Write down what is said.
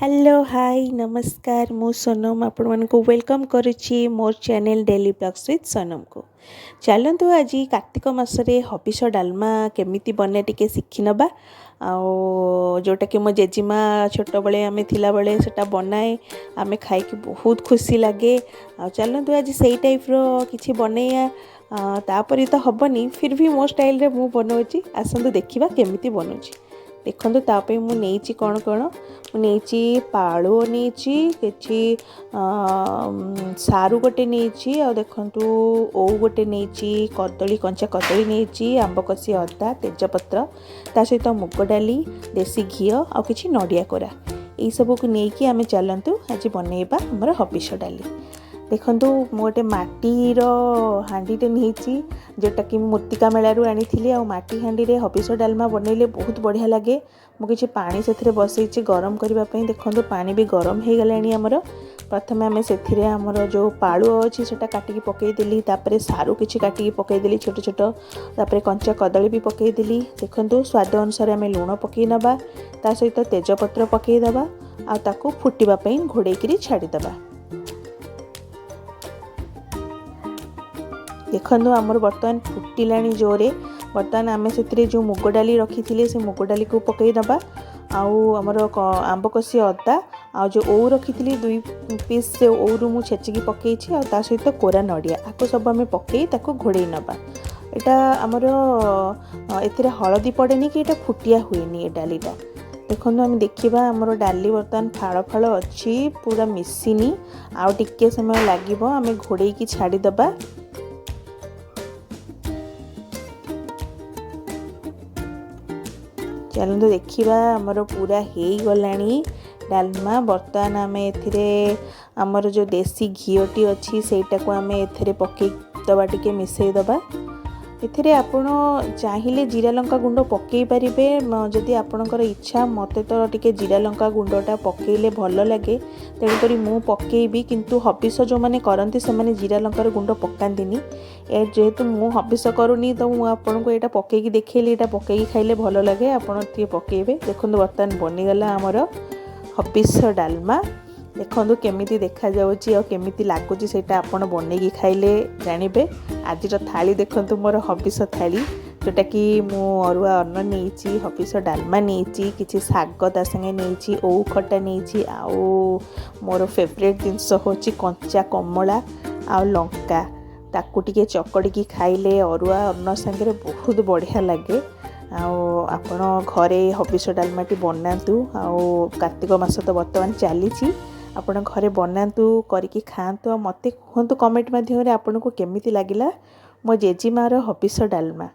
Hello, high, ନମସ୍କାର। ମୁଁ ସୋନମ ଆପଣମାନଙ୍କୁ welcome କରୁଛି ମୋର ଚ୍ୟାନେଲ୍ ଡେଲି ବ୍ଲଗ୍ସ ୱିଥ୍ ସୋନମକୁ। ଚାଲନ୍ତୁ, ଆଜି କାର୍ତ୍ତିକ ମାସରେ ହବିଷ ଡାଲମା କେମିତି ବନେ ଟିକେ ଶିଖିନେବା। ଆଉ ଯେଉଁଟାକି ମୋ ଜେଜେମା ଛୋଟବେଳେ ଆମେ ଥିଲାବେଳେ ସେଇଟା ବନାଏ, ଆମେ ଖାଇକି ବହୁତ ଖୁସି ଲାଗେ। ଆଉ ଚାଲନ୍ତୁ, ଆଜି ସେଇ ଟାଇପ୍ର କିଛି ବନେଇବା। ତାପରେ ତ ହେବନି, ଫିର୍ ବି ମୋ ଷ୍ଟାଇଲ୍ରେ ମୁଁ ବନାଉଛି। ଆସନ୍ତୁ ଦେଖିବା କେମିତି ବନଉଛି। ଦେଖନ୍ତୁ, ତା ପାଇଁ ମୁଁ ନେଇଛି କ'ଣ କ'ଣ। ମୁଁ ନେଇଛି ପାଳୁଅ ନେଇଛି, କିଛି ସାରୁ ଗୋଟେ ନେଇଛି, ଆଉ ଦେଖନ୍ତୁ ଓଉ ଗୋଟେ ନେଇଛି, କଦଳୀ, କଞ୍ଚା କଦଳୀ ନେଇଛି, ଆମ୍ବ କଷି ଅଦା, ତେଜପତ୍ର, ତା ସହିତ ମୁଗ ଡାଲି, ଦେଶୀ ଘିଅ ଆଉ କିଛି ନଡ଼ିଆ କୋରା। ଏଇସବୁକୁ ନେଇକି ଆମେ ଚାଲନ୍ତୁ ଆଜି ବନେଇବା ଆମର ହବିଷ ଡାଲି। ଦେଖନ୍ତୁ, ମୁଁ ଗୋଟେ ମାଟିର ହାଣ୍ଡିଟେ ନେଇଛି, ଯେଉଁଟାକି ମୁଁ ମୂର୍ତ୍ତିକା ମେଳାରୁ ଆଣିଥିଲି। ଆଉ ମାଟି ହାଣ୍ଡିରେ ହବିଷ ଡାଲମା ବନେଇଲେ ବହୁତ ବଢ଼ିଆ ଲାଗେ। ମୁଁ କିଛି ପାଣି ସେଥିରେ ବସେଇଛି ଗରମ କରିବା ପାଇଁ। ଦେଖନ୍ତୁ, ପାଣି ବି ଗରମ ହେଇଗଲାଣି ଆମର। ପ୍ରଥମେ ଆମେ ସେଥିରେ ଆମର ଯେଉଁ ପାଳୁଅ ଅଛି, ସେଇଟା କାଟିକି ପକାଇଦେଲି। ତାପରେ ସାରୁ କିଛି କାଟିକି ପକାଇଦେଲି ଛୋଟ ଛୋଟ। ତାପରେ କଞ୍ଚା କଦଳୀ ବି ପକାଇଦେଲି। ଦେଖନ୍ତୁ, ସ୍ୱାଦ ଅନୁସାରେ ଆମେ ଲୁଣ ପକାଇ ନେବା, ତା ସହିତ ତେଜପତ୍ର ପକାଇଦେବା ଆଉ ତାକୁ ଫୁଟିବା ପାଇଁ ଘୋଡ଼େଇକିରି ଛାଡ଼ିଦେବା। ଦେଖନ୍ତୁ, ଆମର ବର୍ତ୍ତମାନ ଫୁଟିଲାଣି ଜୋରେ। ବର୍ତ୍ତମାନ ଆମେ ସେଥିରେ ଯେଉଁ ମୁଗ ଡାଲି ରଖିଥିଲେ, ସେ ମୁଗ ଡାଲିକୁ ପକାଇଦେବା। ଆଉ ଆମର ଆମ୍ବ କଷି ଅଦା ଆଉ ଯେଉଁ ଓଉ ରଖିଥିଲି ଦୁଇ ପିସ୍, ସେ ଓଉରୁ ମୁଁ ଛେଚିକି ପକାଇଛି, ଆଉ ତା ସହିତ କୋରା ନଡ଼ିଆ। ଆକୁ ସବୁ ଆମେ ପକାଇ ତାକୁ ଘୋଡ଼େଇ ନେବା। ଏଇଟା ଆମର ଏଥିରେ ହଳଦୀ ପଡ଼େନି କି ଏଇଟା ଫୁଟିଆ ହୁଏନି ଏ ଡାଲିଟା। ଦେଖନ୍ତୁ, ଆମେ ଦେଖିବା, ଆମର ଡାଲି ବର୍ତ୍ତମାନ ଫାଳ ଫାଳ ଅଛି, ପୁରା ମିଶିନି। ଆଉ ଟିକେ ସମୟ ଲାଗିବ, ଆମେ ଘୋଡ଼େଇକି ଛାଡ଼ିଦେବା। ଚାଲନ୍ତୁ ଦେଖିବା, ଆମର ପୁରା ହେଇଗଲାଣି ଡାଲମା। ବର୍ତ୍ତମାନ ଆମେ ଏଥିରେ ଆମର ଯେଉଁ ଦେଶୀ ଘିଅଟି ଅଛି, ସେଇଟାକୁ ଆମେ ଏଥିରେ ପକାଇ ଦେବା, ଟିକେ ମିଶାଇ ଦେବା। ଏଥିରେ ଆପଣ ଚାହିଁଲେ ଜିରା ଲଙ୍କା ଗୁଣ୍ଡ ପକାଇ ପାରିବେ, ଯଦି ଆପଣଙ୍କର ଇଚ୍ଛା। ମୋତେ ତ ଟିକେ ଜିରା ଲଙ୍କା ଗୁଣ୍ଡଟା ପକାଇଲେ ଭଲ ଲାଗେ, ତେଣୁକରି ମୁଁ ପକାଇବି। କିନ୍ତୁ ହବିଷ ଯେଉଁମାନେ କରନ୍ତି, ସେମାନେ ଜିରା ଲଙ୍କାର ଗୁଣ୍ଡ ପକାନ୍ତିନି। ଏ ଯେହେତୁ ମୁଁ ହବିଷ କରୁନି, ତ ମୁଁ ଆପଣଙ୍କୁ ଏଇଟା ପକାଇକି ଦେଖେଇଲି। ଏଇଟା ପକାଇକି ଖାଇଲେ ଭଲ ଲାଗେ, ଆପଣ ଟିକେ ପକାଇବେ। ଦେଖନ୍ତୁ, ବର୍ତ୍ତମାନ ବନିଗଲା ଆମର ହବିଷ ଡାଲମା। ଦେଖନ୍ତୁ କେମିତି ଦେଖାଯାଉଛି ଆଉ କେମିତି ଲାଗୁଛି, ସେଇଟା ଆପଣ ବନେଇକି ଖାଇଲେ ଜାଣିବେ। ଆଜିର ଥାଳି ଦେଖନ୍ତୁ, ମୋର ହବିଷ ଥାଳି, ଯେଉଁଟାକି ମୁଁ ଅରୁଆ ଅନ୍ନ ନେଇଛି, ହବିଷ ଡାଲମା ନେଇଛି, କିଛି ଶାଗ ତା ସାଙ୍ଗେ ନେଇଛି, ଓଉ ଖଟା ନେଇଛି, ଆଉ ମୋର ଫେଭରେଟ୍ ଜିନିଷ ହେଉଛି କଞ୍ଚା କମଳା ଆଉ ଲଙ୍କା। ତାକୁ ଟିକେ ଚକଡ଼ିକି ଖାଇଲେ ଅରୁଆ ଅନ୍ନ ସାଙ୍ଗରେ ବହୁତ ବଢ଼ିଆ ଲାଗେ। ଆଉ ଆପଣ ଘରେ ହବିଷ ଡାଲମାଟି ବନାନ୍ତୁ। ଆଉ କାର୍ତ୍ତିକ ମାସ ତ ବର୍ତ୍ତମାନ ଚାଲିଛି, ଆପଣ ଘରେ ବନାନ୍ତୁ, କରିକି ଖାଆନ୍ତୁ ଆଉ ମୋତେ କୁହନ୍ତୁ କମେଣ୍ଟ ମାଧ୍ୟମରେ ଆପଣଙ୍କୁ କେମିତି ଲାଗିଲା ମୋ ଜେଜେମାର ହବିଷ ଡାଲମା।